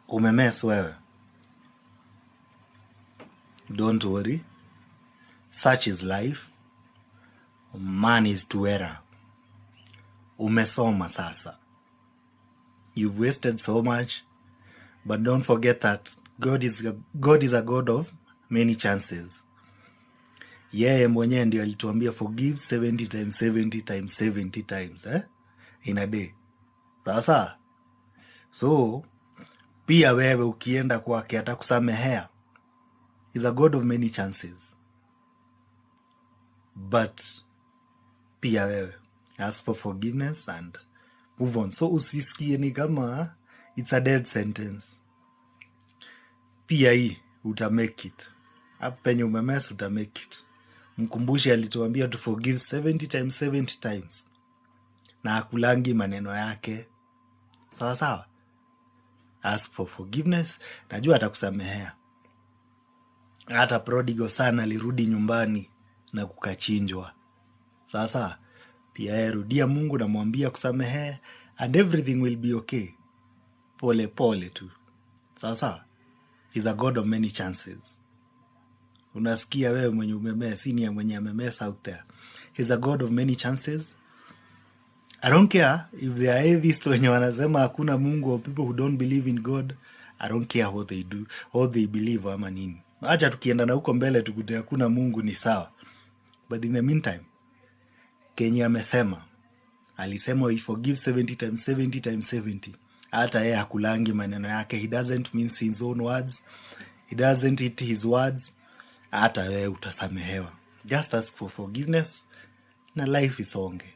Umemess wewe. Don't worry. Such is life. Man is to error. Umesoma sasa. You've wasted so much, but don't forget that God is a God of many chances. Yeye mwenyewe ndio alituambia forgive 70 times 70 times 70 times, eh? In a day. Sasa so pia wewe ukienda kwake atakusamehea. He's a God of many chances. But pia wewe ask for forgiveness and move on. So usisikie ni kama it's a death sentence. Pia hii uta make it. Hapo penye umemess uta make it. Mkumbushe alituambia to forgive 70 times 70 times, na akulangi maneno yake. Sawa sawa, ask for forgiveness, najua atakusamehea. Hata prodigal son alirudi nyumbani na kukachinjwa. Sasa pia yeye rudia Mungu na mwambia kusamehea and everything will be okay. Pole pole tu. Sawa sawa, he's a God of many chances. Unasikia wewe mwenye umemess, senior mwenye amemess out there. He's a God of many chances. I don't care if they are atheists wenye wanasema hakuna Mungu or people who don't believe in God. I don't care what they do, what they believe ama nini. Acha tukienda na huko mbele tukute hakuna Mungu ni sawa. But in the meantime, kenye amesema, alisema he forgive 70 times 70 times 70. Hata yeye hakulangi maneno yake. He doesn't mince his own words. He doesn't eat his words. Hata wewe utasamehewa. Just ask for forgiveness na life isonge.